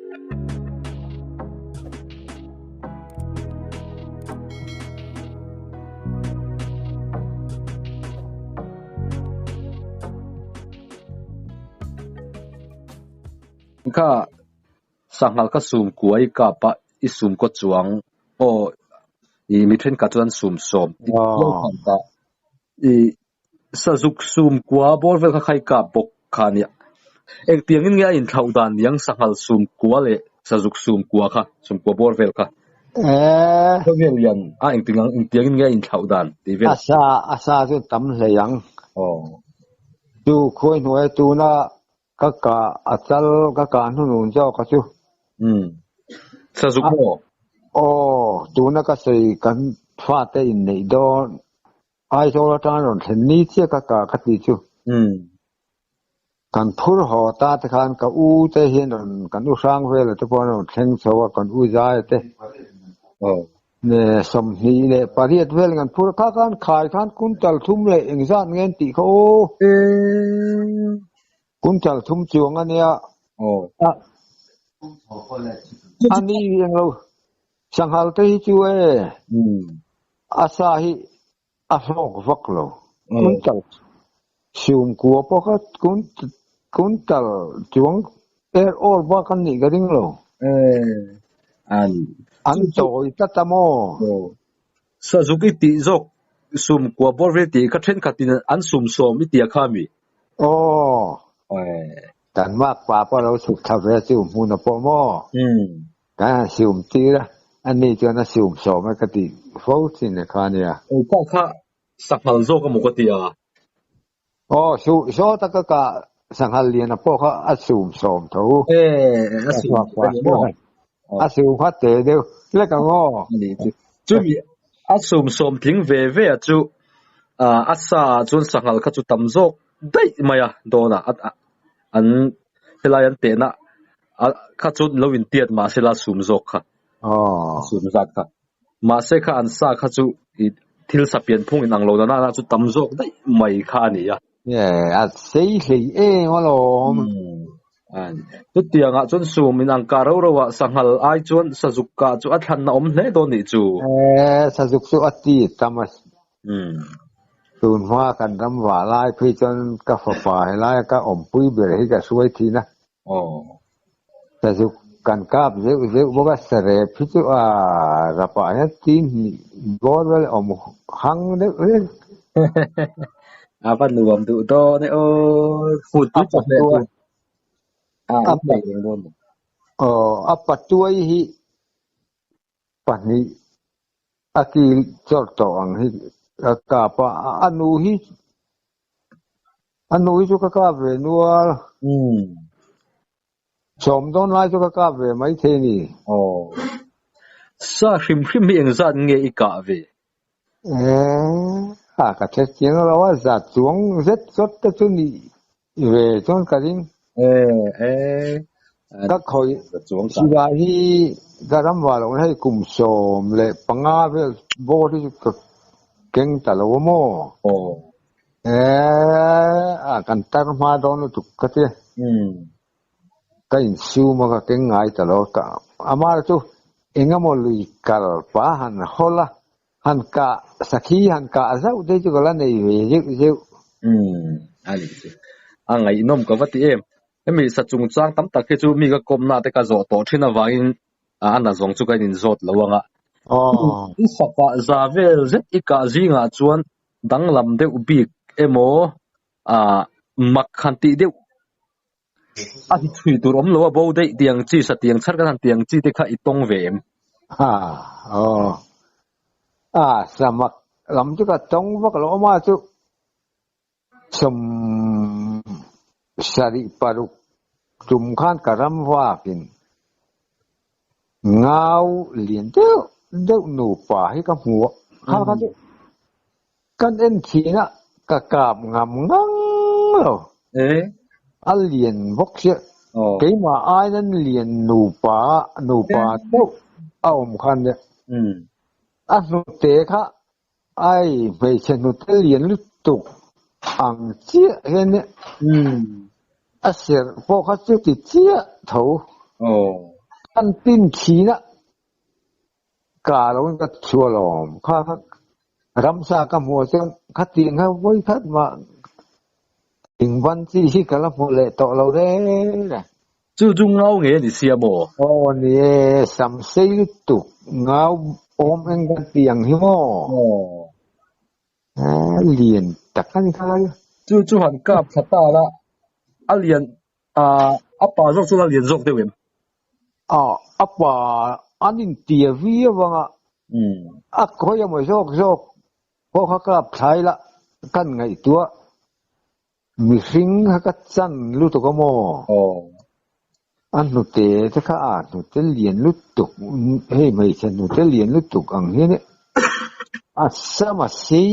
Kha sanghal kha sum kuai kap a i sum kaw chuang aw i mi thenkhat chuan sum sawm i ta i Sazuk sum kua bawr vel kha khai kap bawk kha a nia. Engtiangin nge a inthlauh dan niang sanghal sum kua leh sazuk sum kua kha, sum kua bawr vel kha? Eeh. Khawvel lian a engtiang engtiangin nge a inthlauh dan tih vel? A sa a sa chu tam hlei ang. Aw. Chu khuai hnuai tuna ka kah a chal ka kah hnunun zawk a chu. Umm. Sazuk maw? Aw, tuna ka sawi kan fate inneih dawn Aizawl atang rawn thlen ni chiah ka kah ka tih chu. Kan phur haw ta te khan ka u te hian rawn kan u hrang vela te pawh an rawn thleng chho a, kan u Zaia te 28 vel kan phur a, kha khan khai khan kuntal thum leh engzat nge an tih kha aw. Kuntal thum chuang a nia. A ni englo Sanghal te hi chu e a sa hi a hlawk vak lo. Kuntal sium kua pawh kha kuntal chuang er awr bak an nih ka ring lo. An tawi tlat a maw? Sazuk i tih zawk sum kua bawr vel tih kha thenkhatin an sum sawm i tia kha mi? Aw. Kan makpa pawh a lo chhuk thla ve chu hmun a pawh maw? Kan han sium tir a, ani chuan a sium sawm e ka tih fo thin e kha nia. Eng pawh kha sanghal zawk a maw ka ti a? Aw, saw taka ka sanghal liana pawh kha a sium sawm tho. E, a sium sawm a ni maw? A sium kha te deuh hlek ang aw. A ni chu. Chumi a sium sawm tling ve ve a chu a sa ah chuan sanghal kha chu tam zawk daih mai a dawn a, an helai an tehna a kha chu lo intiat mahse la sum zawk kha a sum zat kha mahse kha an sa kha chu i thil sa pian phung in ang lo na na chu tam zawk daih mai kha a ni a. E a sei hlei em alawm. Chutiang ah chuan sum in ang kah rau rau ah sanghal ai chuan sazuk kah chu a thlan na awm hle dawn nih chu. E sazuk chu a ti tam a. Tun hma kan ram vah lai phei chuan ka fapa helai a ka awmpui ber hi ka hruai thin a. Sazuk kan kap zeuh zeuh bawk a, sarep hi chu a rapah hian tin hnih bawr vel awm hang deuh reng. A va nuam duh dawn e aw, hmun tui chawhmeh tur a in nei reng dawn maw? Aw, a patuai hi pahnih a kil chawrh tawh ang hi ka kap a, a nu hi A nu hi chu ka kap ve nual. Sawm dawn lai chu ka kap ve mai thei a ni. Aw. Sa hrim hrim hi engzat nge i kah ve? Eeh, a ka hre chiang lo a, zat chuang zet zawt te chu nih ve chuan ka ring. Eeh, eeh. Ka khawih silai hi ka ram vah loh na hei kum 15 vel bawr hi chu ka keng ta lo a maw? Aw. Eeh, a kan tar hma dawn lutuk ka ti. Ka insum a ka keng ngai ta lo. Ka amah chu engemaw lui kal pa han hawl a, han kah sakhi han kah zauh te chu ka la nei ve zeuh zeuh. Umm, a nih chu. A ngaihnawm ka va ti em. Hemi sa chungchang tam tak hi chu mi ka kawmna te ka zawh tawh thin avangin a na zawng chu ka inzawt lo ang a. I sakah za vel zet i kah zingah chuan danglam deuh bik emaw mak han tih deuh a hi chhui tur awm lo a bo daih tiang chi sa tiang chhar kan han tiang chi te kha i tawng ve em? Ha, aw. A, sa mak lam chu ka tawng vak lo awm a chu 76 tum khan ka ram vakin ngau lian deuh deuh nupa hi ka hmu a, kha kha chu kan en thin a ka kap ngam ngang lo. A lian bawk sia, keimah aiin an lian nupa nupa deuh a awm khan nia. A hnute kha Ai, hmeichhe hnute lian lutuk ang chiah hian a serh pawh kha chu ti chiah tho. Kan tin thin a, ka lo in ka chhuah alawm. Kha kha ramsa ka hmuh chuan khatiang kha vawi khat mah thingban chi hi ka la hmu leh tawh lo reng a. Chu chu ngau nge a ni sia maw? Aw ni e, sam sei lutuk ngau awm eng kan tih ang hi maw? Aw. Lian tak a ni kha lai. Chu chu han kap thla ta la, a lian a pa zawk chu la lian zawk deuh em? A pa an intia viau anga a khawi emaw zawk zawk pawh kha kap thla ila kan ngaihtuah mihring kha ka chan lutuk a maw? A hnute te kha a hnute lian lutuk hei hmeichhe hnute lian lutuk ang hian a sam a sei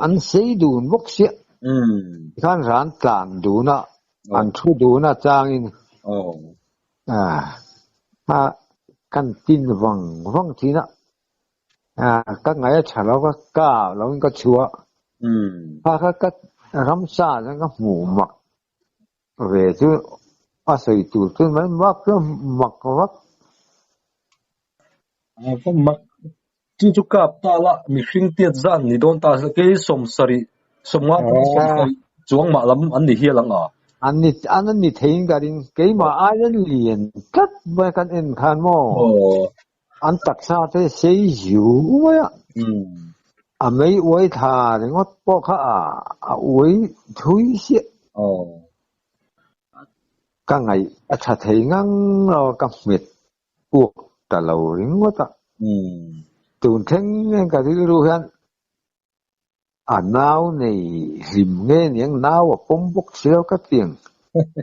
an sei dun bawk sia tikhan ran tlan dun a an thu dun a changin a kan tin vang vang thin a ka ngaih a tha lo ka kap lo in ka chhuah kha kha ka ramsa chuan ka hmuh mak Ve chu a sawi tur chu mai mak chu mak vak. A va mak. Chu chu kap ta la mihring tiat zan ni dawn ta se kei sawmsarih sawmnga pawh sawmsarih chuang mah lam an ni hial ang a. An ni an ni theiin ka ring. Keimah aiin lian tlat mai kan en khan maw. An taksa te sei ziu mai a. A mei uai thla ringawt pawh kha a uai thui siah. Ka ngaih a tha thei ngang lo a, ka hmet uak ta lo ringawt a. Tun thleng hian ka rilru hian A nau nei hlim nge niang nau a pawm bawk si lo ka ti ang.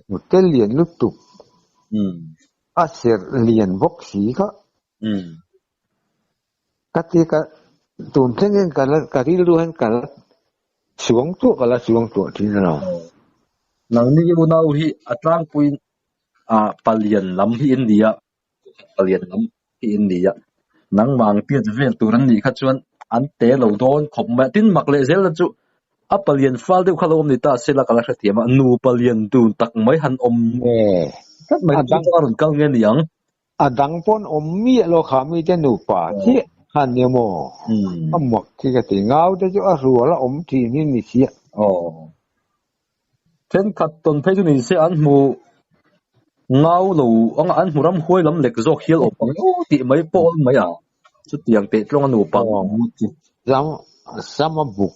Hotel lian lutuk a serh lian bawk si kha. Ka ti ka tun thleng hian ka la ka rilru hian ka la suang tuah ka la suang tuah thin a lo. Nangni unau hi a tlangpuiin palian lam hi in ni a. Palian lam hi in ni a, nangmah ang tiat vel tur an nih kha chuan an te lo dawn khawp mai a. Tin, mak leh zel na chu a palian fal deuh kha lo awm ni ta se la ka la hrethiam a, nu palian dun tak mai han awm tlat mai chu a rawn kal nge ni ang? A dang pawn awm miah lo kha mite nupa chiah khan nia maw? A mak khi ka ti. Ngau te chu a rual a awm thin hi ni sia. Thenkhat tawn phei chu ni se an hmu ngau lo anga an hmu ramhuai lam lek zawk hial awm ang emaw tih mai pawh awm mai a, chutiang teh tlawng a nupa ngawt chu. Sam sam a buk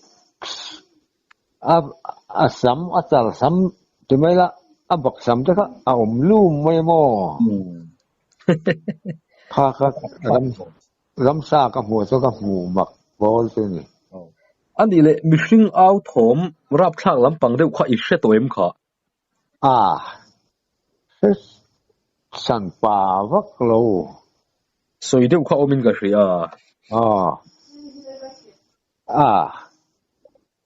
a a sam a char sam ti mai la a bak sam te kha a awm lum mai maw? Kha kha ram Ramsa ka hmuh chu ka hmuh mak pawl chu ni. A nih leh mihring au thawm rapthlak lampang deuh kha i hre tawh em kha? A, hre san pa vak lo. Sawi deuh kha awmin ka hria. Aw. A,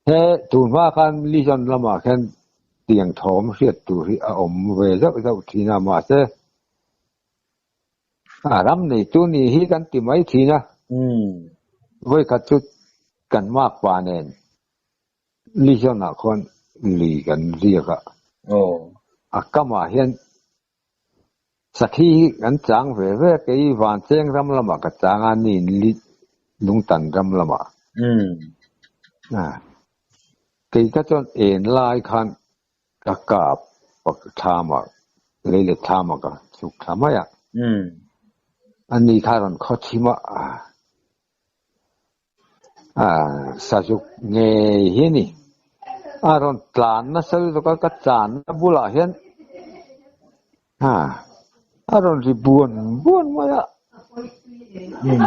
he tun hma khan Lison lamah khan tiang thawm hriat tur hi a awm ve zauh zauh thin a, mahse A ram neitu ni hi kan ti mai thin a, vawikhat chu kan makpa nen Lihzawnah khuan lui kan riak a, a kamah hian sakhi hi kan chang ve ve a, kei Vancheng ram lamah ka chang a, ni Lungtan ram lamah. Kei kha chuan en lai khan Ka kap pak thlamah lei leh thlamah ka chhuk thla mai a. Ani kha rawn khaw thim a, sazuk ngei hi a ni. A rawn tlan nasa lutuk a, ka tlanna bulah hian a rawn ri buan buan mai a.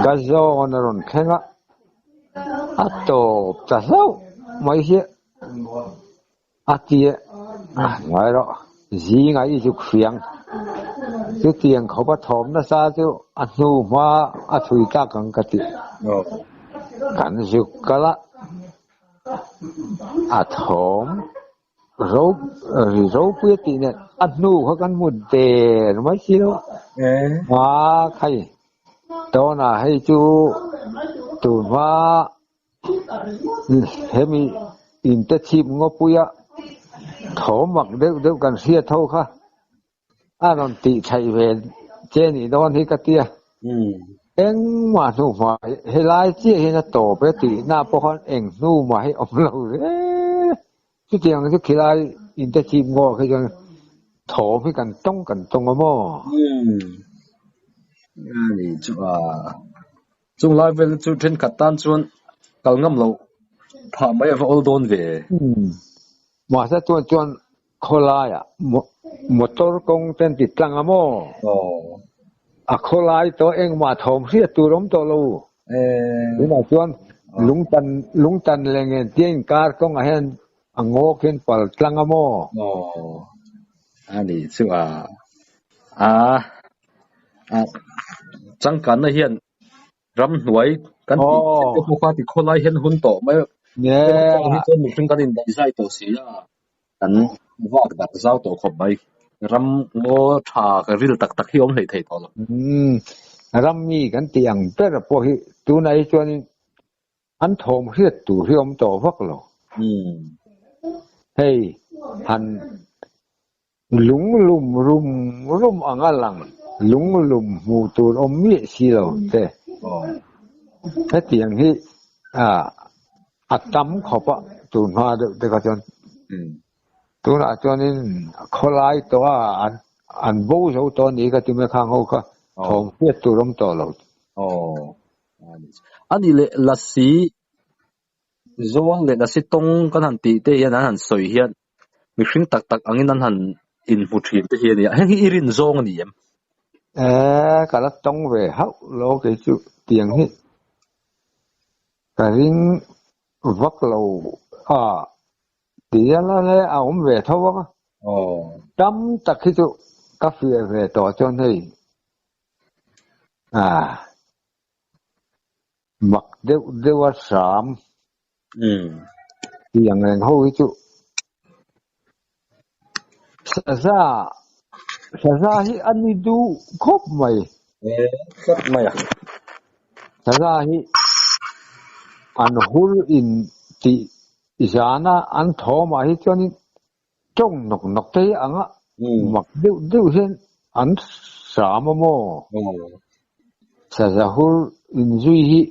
Ka zawn a rawn thleng a, a tawp ta hlauh mai hi. A ti a, ngai rawh, zingah i zuk hriang. Chutiang khawp a thawm nasa chu a hnu hma a thui tlak ang ka ti. Kan zuk kal a, a thawm ro ri ropui a tih nen a hnu kha kan hmu der mai si lo. A khai, tawnah hei chu tun hma Hemi inte chhip ngawpuia thaw mak deuh deuh kan hriat ho kha a rawn tih thaih ve che nih dawn hi ka tia. Engmah hnu hma helai chiah hian a tawp e tihna pawh khan eng hnu mah hi awm lo reng. Chutiang chu khilai inte chip ngaw khi chuan thawm hi kan tawng kan tawng a maw? A ni chu a. Chung lai vel chu thenkhat tan chuan kal ngam loh phah mai a va awl dawn ve. Mahse chuan chuan khawlaiah motor kawng te an ti tlang a maw? A khawlai tawh engmah thawm hriat tur awm tawh lo. Tunah chuan lungtan lungtan leh ngen tia inkar kawngah hian a ngawk hian pal tlang a maw? A ni chu a a changkanna hian ramhnuai kan tih te pawh kha ti khawlai hian hun tawh mai a. Hi chuan mihring kan indaihzai tawh si a, kan vak dak zau tawh khawp mai. Ram ngaw tha ka ril tak tak hi awm hleih thei tawh lo. Ram mi kan tih ang ber pawh hi tunah hi chuanin an thawm hriat tur hi awm tawh vak lo. Hei han Lunglum rum rum ang a lang, lunglum hmuh tur awm miah si lo te. Hetiang hi a tam khawp a, tun hma deuh te kha chuan tunah chuanin khawlai tawh a an bo zo tawh a ni ka ti mai khang ho kha thawm hriat tur awm tawh lo. A nih leh Lasi Zawl leh Lasi tawng kan han tih te hian an han sawi hian Mihring tak tak angin an han inhmu thin te hi a nia. Heng hi i rin zawng a ni em? Eh, ka la tawng ve hauh lo kei chu tiang hi ka ring vak lo a ti a la le a awm ve tho a. Tam tak hi chu ka fiah ve tawh chuan hei ah mak deuh deuh a hram. Tiang reng ho hi chu saza saza hi a ni duh khawp mai. Tlat mai a. Saza hi an hur in tih zana an thawmah hi chuanin tawng nawk nawk te hi anga mak deuh deuh hian an hram a maw? Saza hur inzui hi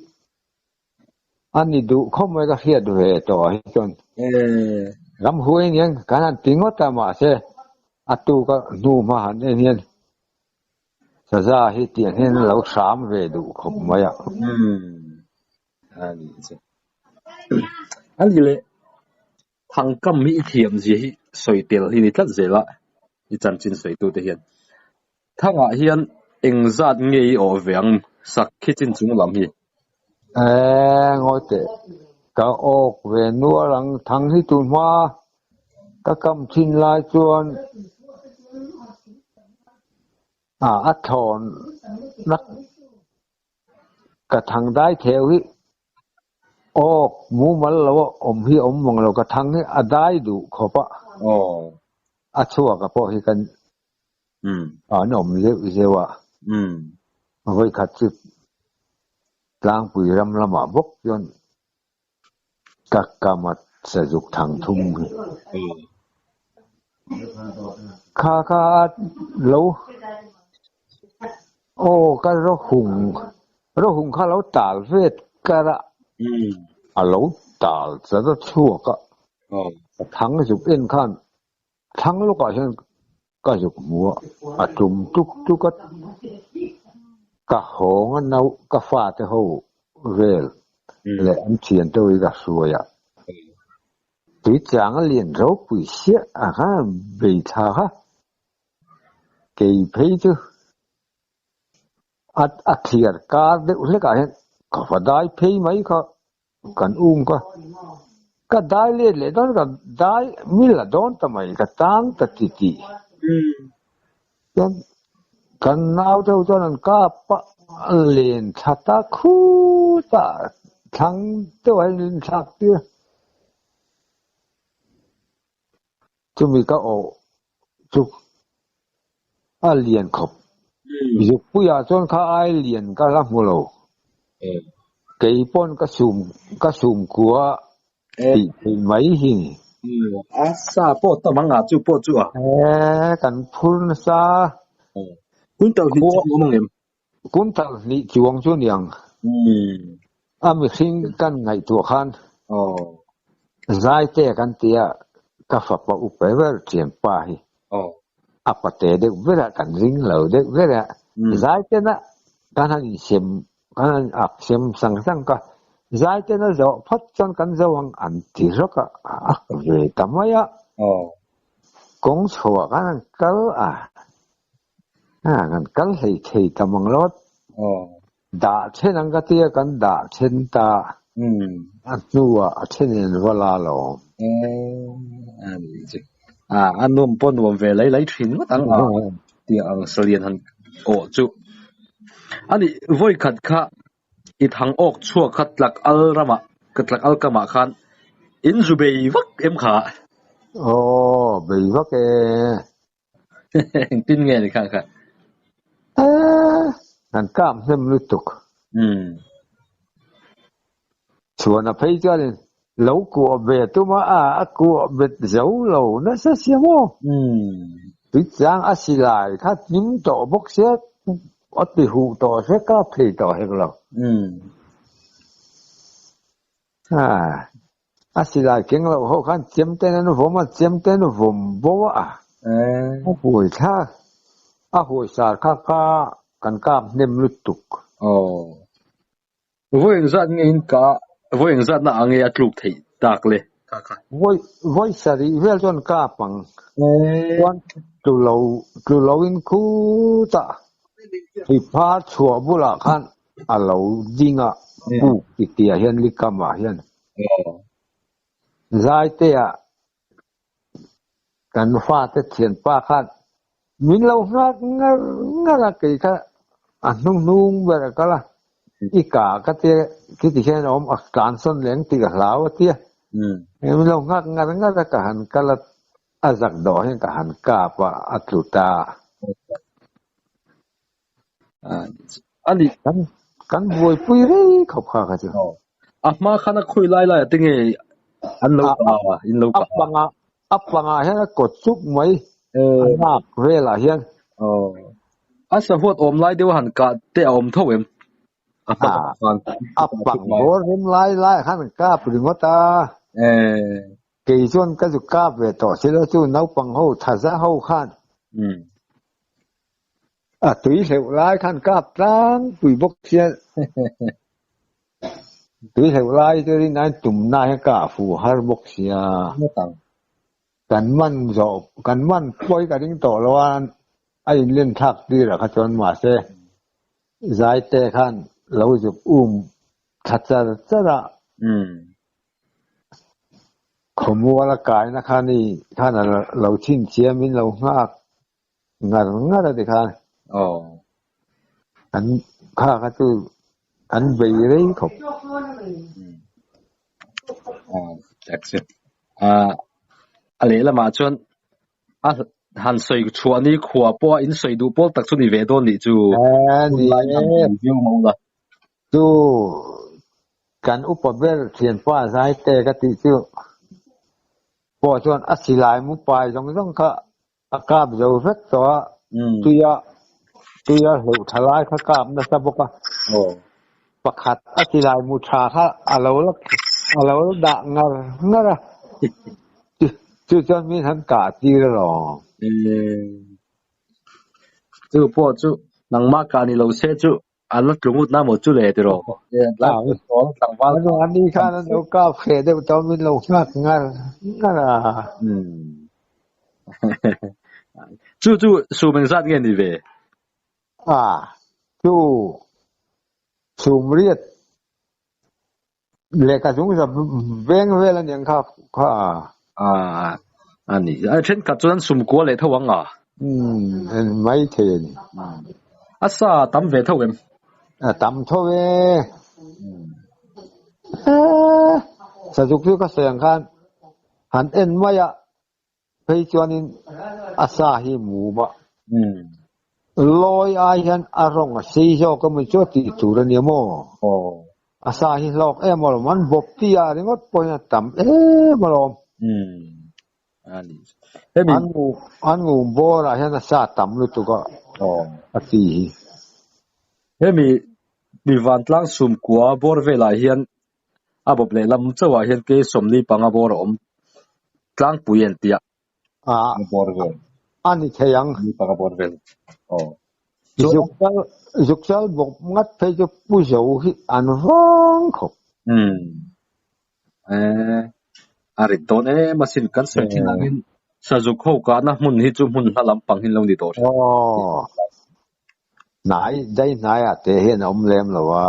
A ni duh khawp mai ka hriat ve tawh ah hi chuan ramhuai aniang kan han ti ngawt a mahse a tuka hnu hma han en hian saza hi tiang hian a lo hram ve duh khawp mai a. A ni leh thangkam hi i thiam zia hi sawi tel hi ni tlat zel a i chanchin sawitute hian Thangah hian eng zat nge i awh ve ang sak khi chin chung lam hi? Eh, ngawi teh. Ka awk ve nual ang. Thang hi tun hma ka kam thin lai chuan a thlawn na ka thang dai theu hi awk mumal lo a awm hi a awm mang lo. Ka thang hi a dai duh khawp a, a chhuak a pawh hi kan An awm zeuh zeuh a, vawikhat chu tlangpui ram lamah bawk chuan ka kam a sazuk thang thum hi. Kha kha a lo aw ka rawhung rawhung kha lo tal vet kar a, a lo tal chat a chhuak a, ka thang zuk en khan Thlang lawkah hian ka zuk hmu a, a tum tuk tuk a, ka hawng a nau ka fate ho vel leh an thiante ho hi ka hruai a, tui chang a lian ropui siah a kha bei thla kha kei phei chu a thliar kar deuh hlekah hian ka va dai phei mai kha. Kan um ka ka dai let leh dawn ka dai mil a dawn ta mai ka tang ta ti tih chuan kan nau te ho chuan an kap a a len thla ta khut a thlang deuh ah hian in thlak tir a chumi ka awh chu a lian khawp. Zukpuiah chuan kha ai lian ka la hmu lo. Kei pawn ka sum ka sum kua tih theih mai hi ni. A sa pawh tam ang a chu pawh chu a. E kan phur nasa. Quintal hnih Khua chuang awm ang em? Quintal hnih chuang chu niang. A mihring kan ngaihtuah khan Zaite kan tia ka fapa upa ber thianpa hi a pate deuh ber a kan ring lo deuh ber a. Zaitena kan han insem kan han ak sem sang sang ka Zaitena zawh phawt chuan kan zo ang an ti rawk a, a ak ve ta mai a. Kawng chhoah kan han kal a, kan kal hlei thei ta mang lo a. Dah then ang ka tia kan dah then ta. A hnuah a then in an va la lo. A nuam pawh nuam ve lai lai thin ngawt ang a tiang ang salian han awh chu. Ani vawi khat kha i thang awk chhuak kha tlak al ramah ka tlak al kamah khan in zu bei vak em kha? Aw, bei vak e. Engtin nge ni kha kha? Eh, kan kap hnem lutuk. Chhuan a phei chuanin lo kuah ve tum a, a kuah bet zo lo nasa sia maw? Tui chang a si lai kha hnim tawh bawk sia, a ti huh tawh se kap thei tawh hek lo. A silai keng loh ho khan chem ten an vawm a, chem ten vawm bo a. A huai thlak, a huai sar kha kha kan kap hnem lutuk. Aw. Vawi engzat nge in ka, vawi engzat na ang nge a tluk theih tak le? Kha kha. Vawi, vawi sarih vel chuan kap ang. Chuan tlu lo, tlu lo in khutah hei phar chhuah bulah khan A lo ding a, puk titi ah hian likam ah hian Zaite ah kan fate thianpa khan min lo nghak ngar ngar a, kei kha a hnunghnung ber a kal a, i ka ka tia khiti hian a awm a tlan sawn leng tih ka hlau a tia, min lo nghak ngar ngar a ka han kal a, a zak dawh hian ka han kap a, a tlu ta. Ani. Kan kan buaipui rei khawp kha kha chu. A hma khan a khawi lai lai ah te nge an lo kah a, in lo kah a. A panga a panga hian a kawt chuk mai a nak velah hian. A sahuat awm lai deuh a han kah te a awm tho em? A hma khan. A pang bawr rem lai lai ah khan an kap ringawt a. Kei chuan ka zu kap ve tawh silo chu naupang ho thaza ho khan. A tui hleuh lai khan kap tlangpui bawk hian tui hleuh lai chu rin aiin tumna hian ka fu har bawk sia. Kan man zawh kan man pawi ka ring tawh lo a, a inlen thlak tir ah kha chuan mahse Zaite khan lo zuk um thla char char a. Khawmual a kaina kha ni khan a lo chhinchhiam in lo nghak Ngar ngar a ti khan. Aw. An kha kha chu an bei rei khawp. Taxi. A lehlamah chuan a han sawi chhuah ni khua pawh a in sawi duh pawl tak chu ni ve dawn nih chu. Ni e. Chu kan upa ber thianpa Zaite ka tih chu pawh chuan a silai mu pai zawng zawng kha A kap zo vek tawh a, tuia tuia hleuh tha lai kha kap nasa bawk a. Pakhat a silai mu tha kha a lo la a lo la dah ngar ngar a, chu chuan min han kah tir alawm. Chu pawh chu nangmah kah ni lo se chu An la tlu ngut na maw chu le tiraw? Tlangval an ni khan an lo kap hreh deuh tawh min lo nghak ngar ngar a. Chu chu sum engzat nge ni ve? A, chu sum riat lehkha chung za veng vel a niang kha kha. A, a ni. A thenkhat chuan an sum kual leh tho ang a. Umm, en mai thei a ni. A sa tam ve tho em? A tam tho e. Sazuk chu ka sawi ang khan han en mai a. Phei chuanin a sa hi mum a, lawi ai hian a rawng a sei zawk emaw chu a tih tur a nia maw? A sa hi hlawk em alawm, an bawp ti ah ringawt pawh hian a tam em alawm. An ngum bawr ah hian a sa tam lutuk a. A chi hi. Hemi mi vantlang sumkua bawr velah hian a bawp lehlam chauhah hian ke 45 bawr a awm tlangpui an tia. A bawr vel. A ni thei ang. Ni panga bawr vel. Aw. Zukchal zukchal bawp ngat phei chu pu zo hi an vang khawp. Umm. Eh, a rit dawn em asin kan sawi thin angin sazuk ho kahna hmun hi chu hmun hla lampang hi an lo ni tawh hrim. Aw. Hnai dai hnaiah te hian a awm lem lo a.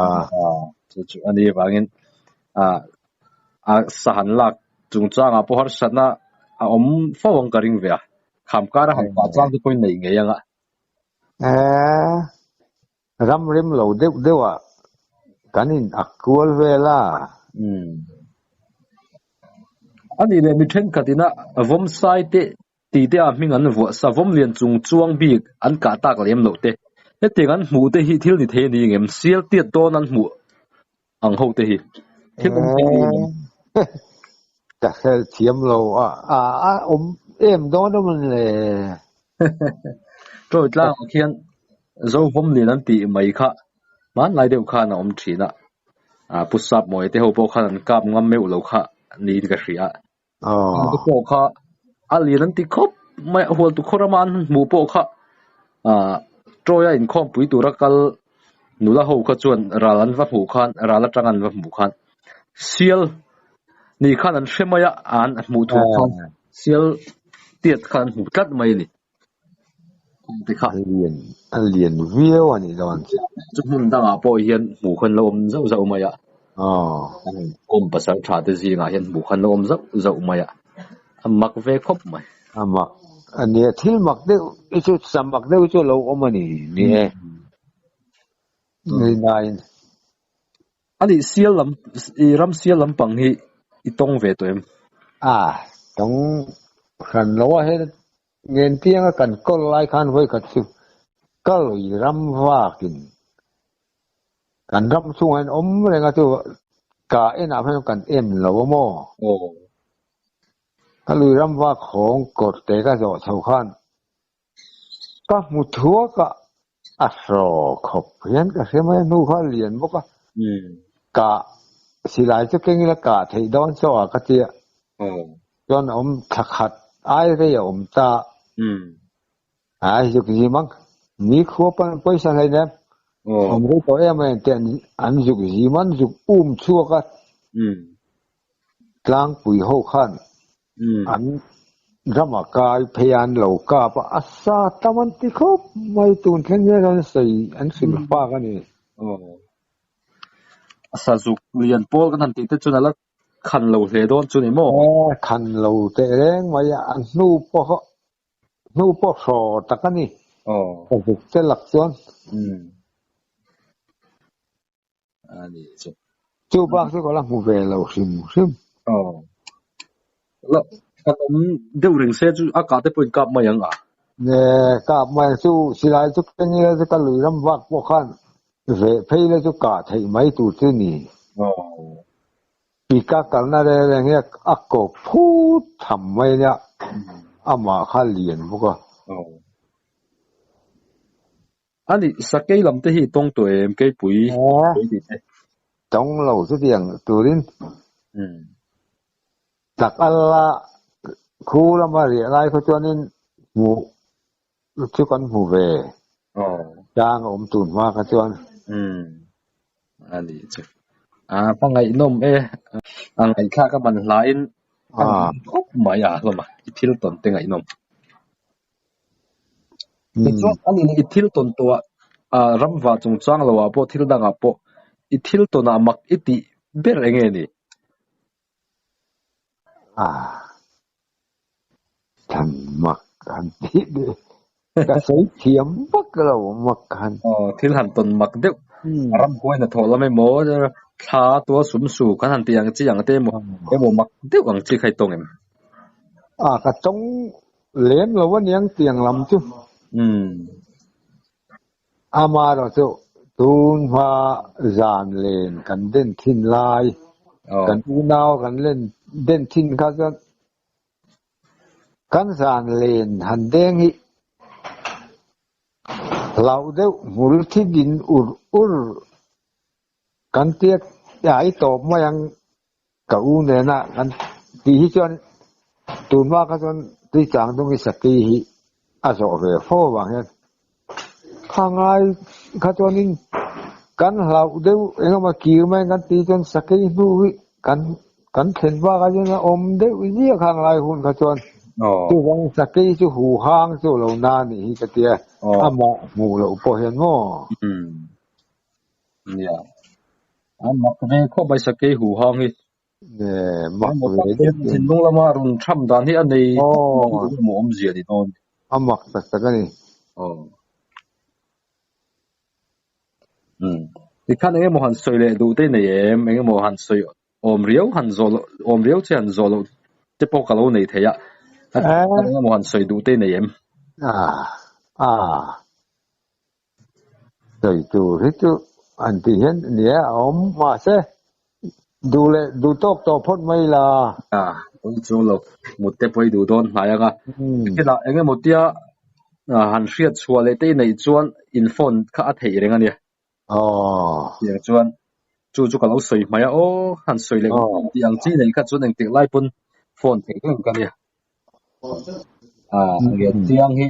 Chu chu a ni avangin a sahan lak chungchangah pawh harsatna a awm fo ang ka ring ve a. Kham kara han kah chang te pawhin neih ngei ang a. Eh, ram rem lo deuh deuh ah kan in ak kual vel a. Umm. A nih leh mi thenkhat ina vawmsai te Ti te a hming an vuah savawm lian chung chuang bik an kah tak lem loh te. Hetiang an hmuh te hi thil ni thei a ni ngem? Sial tiat dawn an hmuh ang ho te hi thil awm thei a ni ngem? Ka hel thiam lo a, a awm em dawn a mawn le? Trawi tlangah khian Zovawm lian an tih mai kha hmanlai deuh khan a awm thin a, Pu Sapmawia te ho pawh khan an kap ngam meuh lo kha niin ka hria. Te pawh kha a lian an ti khawp mai a hual tu khaw rama an hmuh pawh kha ah Troy-a inkhawmpui tura kal nula ho kha chuan ral an va hmuh khan ral atanga an va hmuh khan sial ni khan an hre mai a an hmuh thu khan sial tiat khan an hmu tlat mai a ni. Te kha a lian a lian viau a nih dawn chu. Chu hmun dangah pawh hian hmuh khan lo awm zauh zauh mai a. Aw. Kawm pasal tha te zingah hian hmuh khan lo awm zauh zauh mai a. A mak ve khawp mai. A mak a nia thil mak deuh hi chu sa mak deuh hi chu a lo awm a ni ni e. Ni nain. A nih sial lam i ram sial lampang hi i tawng ve tawh em? A tawng hran lo a he Ngentianga kan kawl lai khan vawikhat chu ka lui ram vakin kan ram chhungah hian awm reng a chu ka enah hian kan em lo a maw? Ka lui ram vak hawng kawr te ka zawh chho khan ka hmu thuak a, a hraw khawp hian ka hre mai a, hnu kha a lian bawk a, ka silai chu keng ila kah theih dawn chaw ah ka tia. Chuan a awm thla khat ai rei a awm ta. Ai zuk zim ang. Mi khua pawn an pawisa hlei nem. Awm rei tawh em em te an zuk zim an zuk um chhuak a. Tlangpui ho khan an rama kai phei a an lo kap a, a sa tam an ti khawp mai tun thleng hian an sawi an hrilh fak a ni. A sa zuk lian pawl kan han tih te chuan a la Khan lo hle dawn chu ni maw? Aw, khan lo teh reng mai a, a hnu pawh hnu pawh hraw tak a ni. Aw. Ka zuk che lak chuan. Umm. A ni chu. Chu bak chu ka la hmu ve lo hrim hrim. Aw. La, kan awm deuh reng se chu a kah te pawh in kap mai ang a. Ne, kap mai ang chu, silai chu keng ila chu ka lui ram vak pawh khan Veh phei la chu kah theih mai tur chu ni. I ka kalna reng reng hi a ko phut tham mai ania, amah kha lian bawk a. A nih, sakei lam te hi i tawng tawh em, keipui pui tih te? Tawng lo chutiang turin tak ala khu lama riah lai khaw chuanin hmuh Chu kan hmu ve. Tlang a awm tun hma kha chuan. Umm. A nih chu. A hmangaih nawm e. A ngaihthlak a man hlain a khawp mai a hlawm a. I thil tawn te ngaihnawm. Tichuan a nih leh i thil tawn tawh ah ramva chungchang lo ah pawh thil dangah pawh i thil tawnah mak i tih ber eng nge ni? A than mak han tih leh ka sawi thiam vak lo mak han. Aw thil han tawn mak deuh ramhuai hnathawh lam emaw thla tua sum su kan han tih ang chi ang te emaw emaw mak deuh ang chi kha i tawng em? A ka tawng lem lo aniang tiang lam chu. Umm. Amaherawhchu tun hma zan len kan den thin lai, kan unau kan len den thin kha chuan kan zan len han deng hi Hlauh deuh hmul thi din ur ur kan tia ai tawp mai ang ka u nena kan tih hi chuan tunhma kha chuan Tuichang dung hi Sakei hi a zawh ve fo avang hian kha ngai kha chuanin kan hlauh deuh engemaw kir mai ang kan tih chuan Sakei hnu hi kan kan thlen bakah chuan a awm deuh ziah kha ngai hun kha chuan chuvang Sakei chu hu hang chu lo na nih hi ka tia amah hmuh loh pawh hian maw. Nia. A mak ve khawp mai Sakei hu hang hi. Ne mak ve deuh chu. Thinlung lama rawn tham dan hi a nei emaw awmzia ni dawn. A mak tak tak a ni. Aw. Umm. Tikhan eng emaw han sawi leh duh te nei em? Eng emaw han sawi awm riau han zawh loh awm riau che han zawh loh te pawh ka lo nei thei a. Eng emaw han sawi duh te nei em? Ah. Ah. Sawi tur hi chu an tih hian nia a awm mahse duh leh duh tawk tawh phawt mai la. A, pawi chuang lo, mut te pawh i duh dawn hnai ang a. Khilah eng emaw tia han hriat chhuah leh te i neih chuan in phone kha a theih reng a nia. Tiang chuan chu chu ka lo sawi hmai a, aw han sawi leh tih ang chi nei kha chuan engtik lai pawn phone theih reng ka nia. A, Ngentiang hi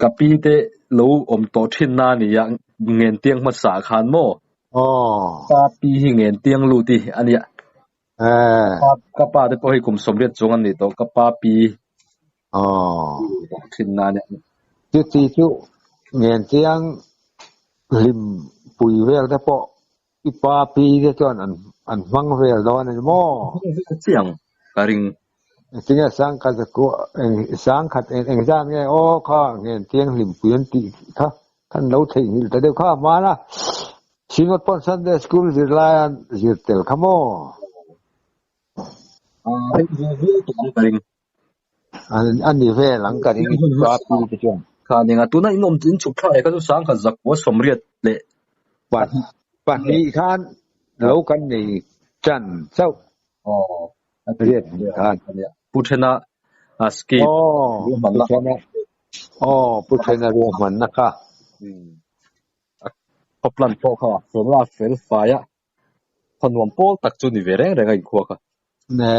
ka pi te lo awm tawh thin na a nia, Ngentiang hmasa khan maw? Ka pi hi Ngentiang lut hi a nia. Ka pa te pawh hi kum 80 chuang an nih tawh, ka pa pi tawh thin na a nia. Chuti chu Ngentiang hlim pui vel te pawh i pa pi te chuan an an hmang vel dawn a ni maw? Chiang ka ring. Tinge sangkhat eng sangkhat eng engzat nge aw kha ngen thianghlim pui an tih kha khan lo theihnghilh ta deuh kha hmana Synod pawn Sunday School zir laia zir tel kha maw? Rei ve viau tawh ang ka ring. A ni vel ang ka ring i pa pi te chuan. Kha ninga tuna in awm in chhuk thlak leh kha chu sangkhat zakua 80 leh pahnih khan lo kan nei tan chauh. Aw riat khan Pu Thena a scheme ruahmanna. Aw Pu Thena ruahmanna kha. A plan pawh kha fel a fel fai a khaw nuam pawl tak chu ni ve reng reng a inkhua kha. Ne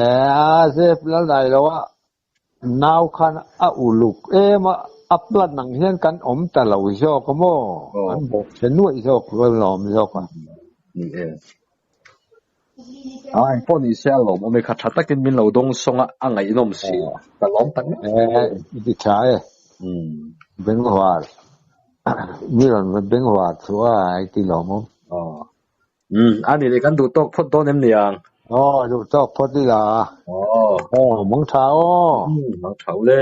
a zep lal dai lo a nau khan a uluk em a a plan ang hian kan awm ta lo zawk a maw an bawk che nuaih zawk lawm zawk a. Ni e. A engpawh ni se a lawmawm e kha tha takin min lo dawng sawng a a ngaihnawm si ka lawm tak e i ti tha e Bengvar mi rawn Bengvar chu a i ti lawmawm. Umm a ni leh kan duh tawk phawt dawn em ni ang? Aw duh tawk phawt ila. Aw. Aw mang tha aw. Umm mang tha ule.